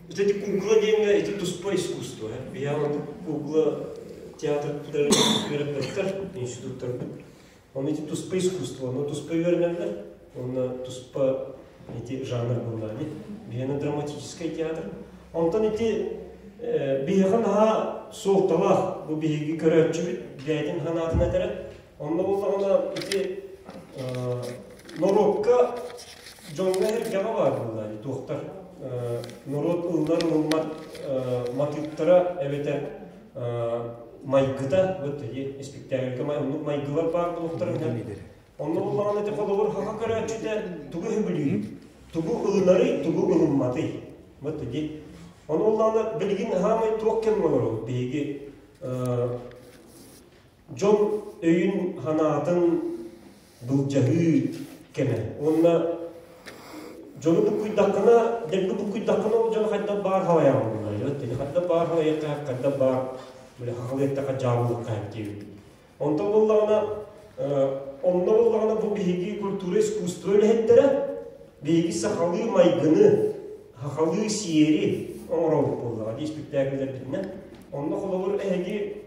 Ити кукла диэҥҥэ ити туспа искусство. Биһиэхэ оннук кукла театрдары үөрэппэттэр, институттарбыт. Онно ити туспа искусство, онно туспа үөрэнэллэр, онно туспа ити жанр буоллаҕа Биһиэнэ драматическай театр. Онтон ити биһиэхэ наһаа суолталаах бу биһиги көрөөччүбүт бэйэтин санаатын этэрэ. Онно буоллаҕына ити норуокка дьоҥҥо эргэҕэ баар буолла туохтар норуот ылынар ылыммат матыыптара эбэтэр майгыта вот ити испиктээкилгэ оннук майгылар баар буолуохтарын онно буоллаҕына ити холобур хаха көрөөччүтэ тугу сөбүлүүрүй тугу ылынарый тугу ылымматый вот ити ону буоллаҕына билигин хаамай туох кэм олору биһиги дьон өйүн санаатын былдьаһыы кэмэ уонна дьону буккуйдаххына дэлби буккуйдаххына ол дьону хайдах баар халайаҕын хайдах баар халайыахха хайдах баар били хахалыахтаха дьаабылыахха диэбит онтон буоллаҕына онно буоллаҕына бу биһиги культура искусство үлэһиттэрэ биһиги сахалыы майгыны сахалыы сиэри оҥоробут буоллаҕа дии испиктээкиллэрбитинэн онно холобур эһиги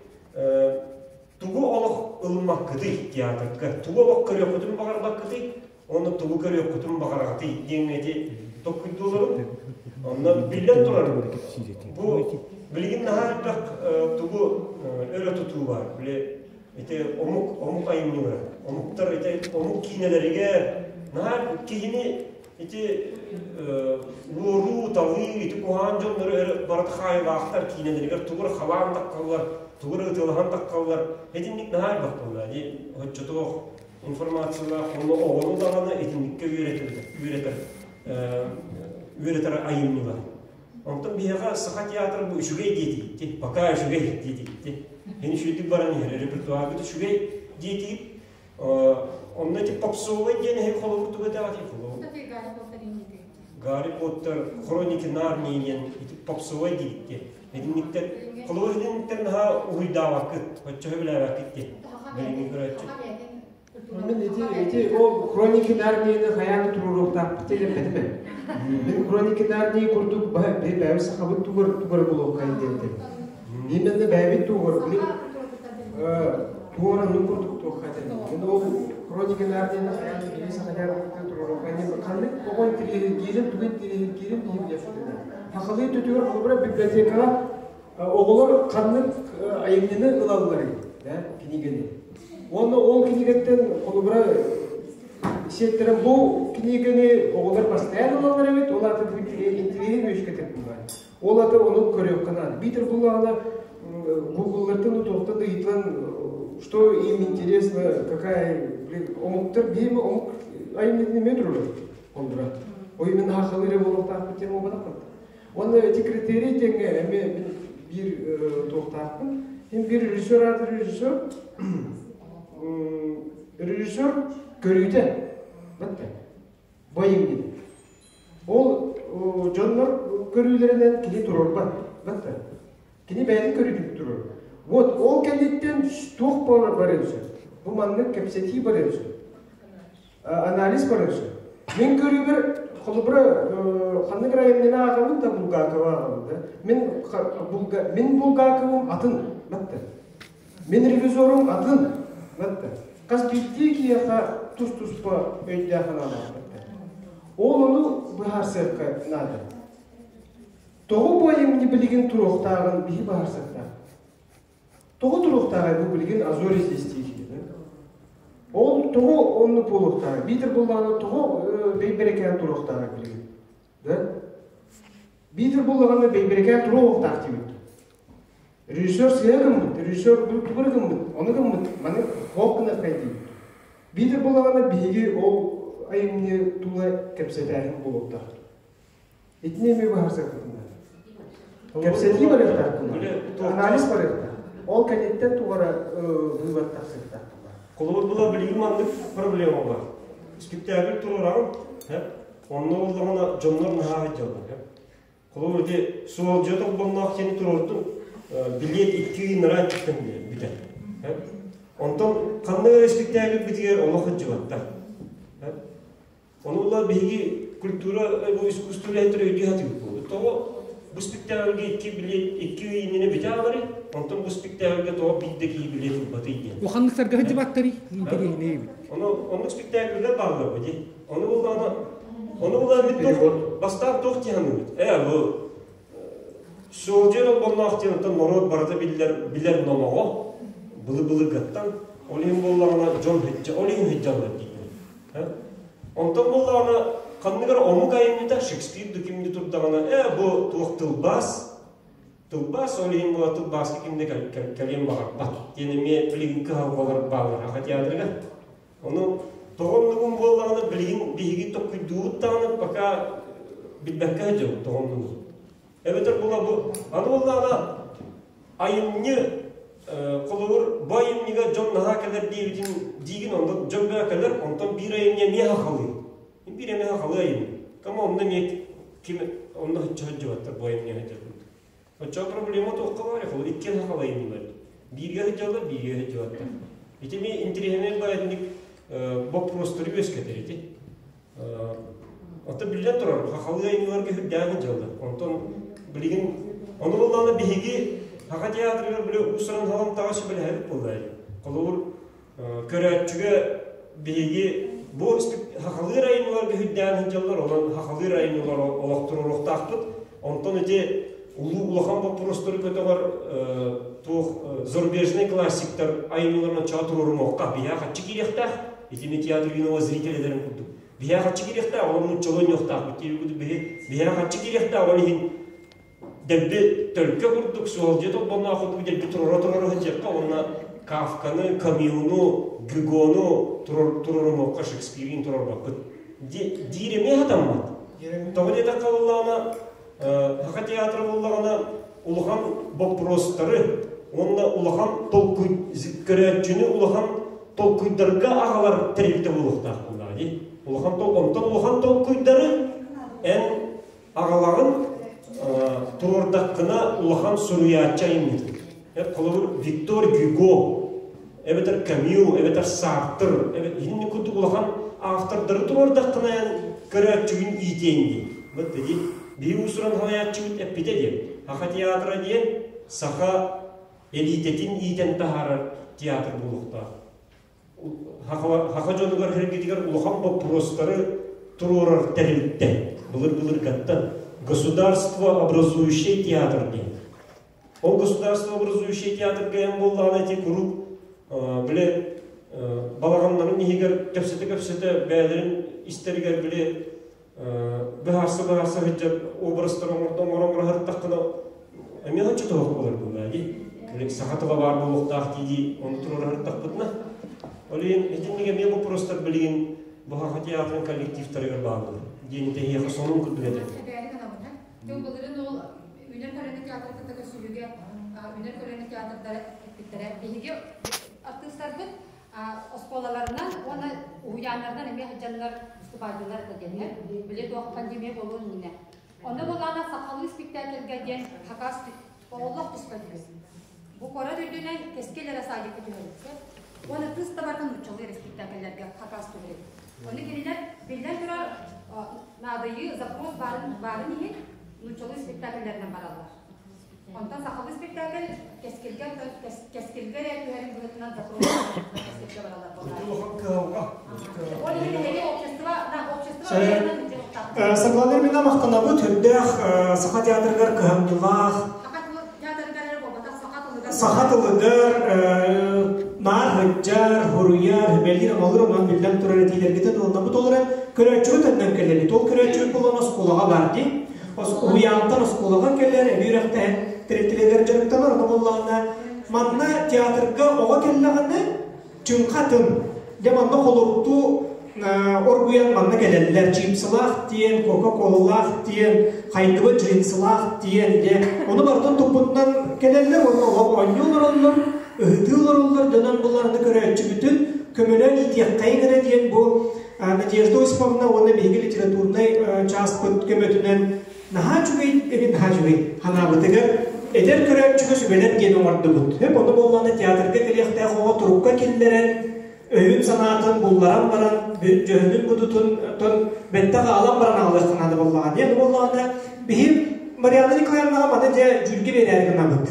тугу олох ылыммаккытый театрга, тугу олох көрүөххүтүн баҕарбаккытый, уонна тугу көрүөххүтүн баҕараҕытый диэҥҥэ ити толкуйдууларым. Онно биллэн турар, бу билигин наһаа элбэх тугу өрө тутуу бар. Били ити омук омук айымньылара, омуктар ити омук киинэлэригэр наһаа киһини Ити уоруу, талыы, ити куһаҕан дьоннору өрө барыта хаайылаахтар киинэлэригэр тугу эрэ халаан таххаллар, тугу эрэ ытыалаһан таххаллар. Итинник наһаа элбэх буолла. Ди оччотуох информациялаах уонна оҕону даҕаны итинниккэ үөрэтэр үөрэтэр үөрэтэр айымньылар. Онтон биһиэхэ Саха театра бу үчүгэй диэтигит, пока үчүгэй диэтигит. Эн үчүгэйдик баран иһэр, репертуаргыт үчүгэй диэтигит. Онно ити попсовый диэн эһи холобур тугу этэҕитий холобур? Гарри Поттер Хроники Нарнии диэн ити попсовый диибит диэн. Итинниктэр холобур итинниктэр наһаа уһуйдаабаккыт, оччоһо билээбэккит диэн. Билиҥҥи көрөөччү. Мин ити ити ол Хроники Нарнияны хайаан туруоруохтаахпыт диэн эппэтим. Мин Хроники Нарнии курдук бэйэбит сахабыт тугар тугар булуоххай диэн. Именно бэйэбит тугар туора ну курдук туохха этэн. Мин ол Хроники Нарнияны хайаан биһиги сахалар туруоруоххай ханнык оҕо интириэһиргиирин тугу интириэһиргиирин биһи билиэхпитинэ. Сахалыы төтүгэр холобура библиотекаҕа оҕолор ханнык айымньыны ылалларый да кинигэни. Уонна ол кинигэттэн холобура сиэттэрэн бу кинигэни оҕолор постоянно ылаллар эбит, ол аты бу интириэһин үөскэтэр буолар. Ол аты ону көрүөххэ наада. Биитэр буллаҕына Гугллартан утуохтан да ыйытан, что им интересно, какая, блин, омуктар биһиги омук айымньытын эмиэ турар холбура. Ой мен хахалы эрэ буолуохтаахпыт диэн буолбатахпын. Уонна эти критерий диэҥҥэ эмиэ мин биир туохтаахпын. Мин биир режиссер аатыр режиссер режиссер көрүүтэ батта Бойым Ол дьоннор көрүүлэринэн кини туруорбат. Батта. Кини бэйэтин көрүүтүн туруор. Вот ол кэнниттэн туох барыан сөп. Бу маннык кэпсэтии барыан сөп. Анализ барыан сөп. Мин көрүүбэр холобура ханнык районнары ааҕабын да Булгакова ааҕабын да. Мин мин Булгаковым атын батта. Мин ревизорум атын батта. Хас биирдии киһиэхэ тус-туспа өйдөөх санаалаах батта. Ол ону быһаарсыахха наада. Тоҕо бу айымньы билигин туруохтааҕын биһи быһаарсыахтаах. Тоҕо туруохтааҕай бу билигин А зори здесь тихие, да? Ол тоҕо оннук буолуохтааҕай? Биитэр буоллаҕына тоҕо бэйбэрэкээн туруохтааҕай билигин? Да? Биитэр буоллаҕына бэйбэрэкээн туруохтаах диэбит. Режиссер сыа гыммыт, режиссер тугу гыммыт, ону гыммыт, маны хоох гыныаххай диибит. Биитэр буоллаҕына биһиги ол айымньы тула кэпсэтээһин буолуохтаах. Итини эмиэ быһаарсыахпытын наада. Кэпсэтии барыахтаах анализ барыахтаах. Ол кэнниттэн тугара быыбар тахсыахтаах. Холобур була билигин маннык проблема бар. Спектакль туруораҕын, онно буоллаҕына дьоннор наһаа сылдьаллар. Холобур ити суолдьа толбонноох диэни туруордум, билиэт икки ыйыннара иккиттэн бүтэр. Онтон ханнык эрэ спектакльбитигэр олох сылдьыбаттар. Ону була биһиги культура бу искусство үлэһиттэрэ өйдүү сатыыбыт буолбут. Тоҕо? Бу спектакльга икки билиэт икки ый иннинэ бүтэ аалары, онтон бу спектакльга тоҕо биирдэ киһи билиэт ылбатый диэн. Улаханныктарга сылдьыбаттарый? Интэриэһинэй эбит. Ону оннук спектакльлэр бааллар бу дии. Ону буллаҕына ону буллаҕына мин туох бастаан туох дии саныыбыт. Ээ бу Суолдьун олбонноох диэн оттон норуот барыта биллэр билэр номоҕо былы-былыргаттан ол иһин буоллаҕына дьон ол иһин сылдьаллар дииллэр. Онтон буоллаҕына ханнык эрэ омук айымньыта Шекспир да кимди турдаҕына ээ бу туох тылбаас тылбаас ол иһин буола тылбааска ким да кэлиэн баҕарбат диэн эмиэ билигин кыһалҕалар бааллар Саха театрыгар. Ону тоҕо оннугун буоллаҕына билигин биһиги толкуйдуубут даҕаны пока билбэккэ сылдьабыт тоҕо оннугун. Эбэтэр була бу аны буоллаҕына айымньы холобур бу айымньыга дьон наһаа кэлэр диэбитин диигин онно дьон бөҕө кэлэр онтон биир айымньы эмиэ хахалыы биир эмиэ хахалыы айымньы кому онно эмиэ ким онно сылдьыбаттар бу айымньы сылдьар оччоҕо проблема туохха баар холобур иккиэн хахал айымньылар бииргэ сылдьаллар бииргэ сылдьыбаттар ити эмиэ интириэһинэй баайынник боппуруостары үөскэтэр ити Оттон биллэн турар, хахалыы айымньыларга сүрдээҕин дьаллар. Онтон билигин ону буоллаҕына биһиги Саха театрыгар били уус-уран халамтаҕа сүбэлэһэбит буоллаа. Холобур, көрөөччүгэ биһиги бу хахалыыр айымньыларга сүрдээҕин сылдьаллар, онон хахалыыр айымньылар олохторуохтаахпыт. Онтон ити улуу улахан боппуруостары көтөҕөр туох зарубежный классиктар айымньыларын оччоҕо туруорумуохха биһиэхэ хаччы киириэхтээх. Итини театр юного зрителя курдук. Биһиэхэ хаччы киириэхтээх, ол нууччалыы ойнуохтаахпыт диэбит биһи биһиэхэ хаччы киириэхтээх, ол иһин дэлби төлкө курдук, суолдьут олбонноох курдук дэлби туруора-туруора сылдьыахха уонна Кавканы, Камюну, Гюгону туруорумуохха, Шекспирин туруорбаппыт диир эмиэ сатаммат. Тоҕо диэтэххэ буоллаҕына, Саха театра буоллаҕына улахан боппуруостары уонна улахан толкуй көрөөччүнү улахан толкуйдарга аҕалар тэрилтэ буолуохтаах буоллаҕа дии. Улахан тол онтон улахан толкуйдары эн аҕалаҕын туруордаххына улахан суруйааччы айымньытын. Холобур Виктор Гюго эбэтэр Камю, эбэтэр Сартр, итинник курдук улахан автордары туруордаххына эн көрөөччүгүн иитиэн дии. Вот дии. Биһи уусуран салайааччыбыт эппитэ диэн. Саха театра диэн саха элитэтин иитэн таһаарар театр буолуохтаах. Саха дьонугар хэргитигэр улахан боппуруостары туруорар тэрилтэ. Былыр-былыргаттан государство образующий театр диэн. Ол государство образующий театрга эн буоллаҕына ити куруук били балаҕаннарын иһигэр кэпсэтэ-кэпсэтэ бэйэлэрин истэригэр били быһаарса-быһаарса сылдьар образтары оҥордо оҥоро сырыттаххына эмиэ ончу туһах буолар буоллаа дии. Били саха тыла баар буолуохтаах дии-дии ону туруора сырыттахпытына. Ол иһин итинник эмиэ боппуруостар билигин бу саха театрын коллективтарыгар бааллар диэн эһиэхэ сонун курдук этэ. Былырын ол Үнэр көлөнө театры кытта көрсүһүүгэ Үнэр көлөнө театрдара эппиттэрэ. Биһиги артыыстарбыт оскуолаларынан уонна уһуйааннарынан эмиэ сылдьаннар выступайдылар этэ диэннэр. Били туох пандемия буолуон иннинэ. Онно буоллаҕына сахалыы спектакльга диэн хакас олох түспэт Бу куорат үрдүнэн кэскил эрэ садикка түһэрбит. Уонна тыс да барытын нууччалыы эрэ спектакльлэргэ хакас түһэрбит. Ону кинилэр биллэн турар наадыйыы запрос баарын, баарын иһин нууччалыы спектакльлэринэн бараллар. Онтон сахалыы спектакль кэскилгэ кэскилгэ эрэ түһэрин быһыытынан запрос кэскилгэ бараллар буолар. Ол иһин эһиги общество на общество Сагланыр мина махтанабыт үрдээх Саха театрыгар кыһамньылаах саха тылыгар наар сылдьар, суруйар, сүбэлиир-амалыыр онон биллэн турар этиилэргитин ылынабыт ол эрэн көрөөччүгүт өттүнэн кэлэбит. Ол көрөөччүгүт буолан оскуолаҕа бар дии. Уһуйаантан оскуолаҕа кэлэр, эбии үөрэхтэһэн тэрилтэлэригэр дьарыктанар. Ону буоллаҕына манна театрга оҕо кэллэҕинэ чыҥха атын. Дьэ манна холоруктуу оргуйан манна кэлэллэр. Чипсылаах диэн, кока-колалаах диэн, хайдыбыт джинсылаах диэн, дьэ ону барытын туппутунан кэлэллэр уонна олох оонньуу олороллор, ыһытыы олороллор, дьонон булларына көрөөччүбүтүн көмөлөөн иитиэххэйиҥ эрэ диэн бу Надежда Осиповна уонна биһиги литературнай чааспыт көмөтүнэн наһаа үчүгэй эбит наһаа үчүгэй ханаабытыгар эдэр көрөөччүгэ сүбэлэр диэн оҥордубут. Хөп ону буоллаҕына театрга кэлиэхтээх оҕо турукка киллэрэн өйүн-санаатын булларан баран дьөһүнүн будутун тон бэттэх аалан баран аҕалыахха наада буоллаҕа диэн буоллаҕына биһи Марианна Николаевнаҕа маны дьэ дьүүлгэ биэрээри гынабыт.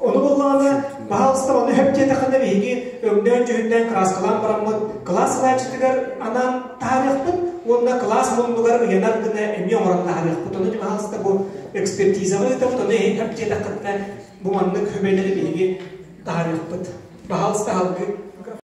Ону буоллаҕына, баһаалыста ону хөп диэтэххинэ биһиги өҥнөөн-дьүһүннээн кырааскалаан бараммыт кылаас салайааччытыгар анаан таһаарыахпыт уонна кылаас муннугар ыйанар гына эмиэ оҥорон таһаарыахпыт. Ону баһаалыста бу экспертизаҕа ыытабыт, ону эһиги хөп диэтэххитинэ бу маннык сүбэлэри биһиги таһаарыахпыт. Баһаалыста салгыы.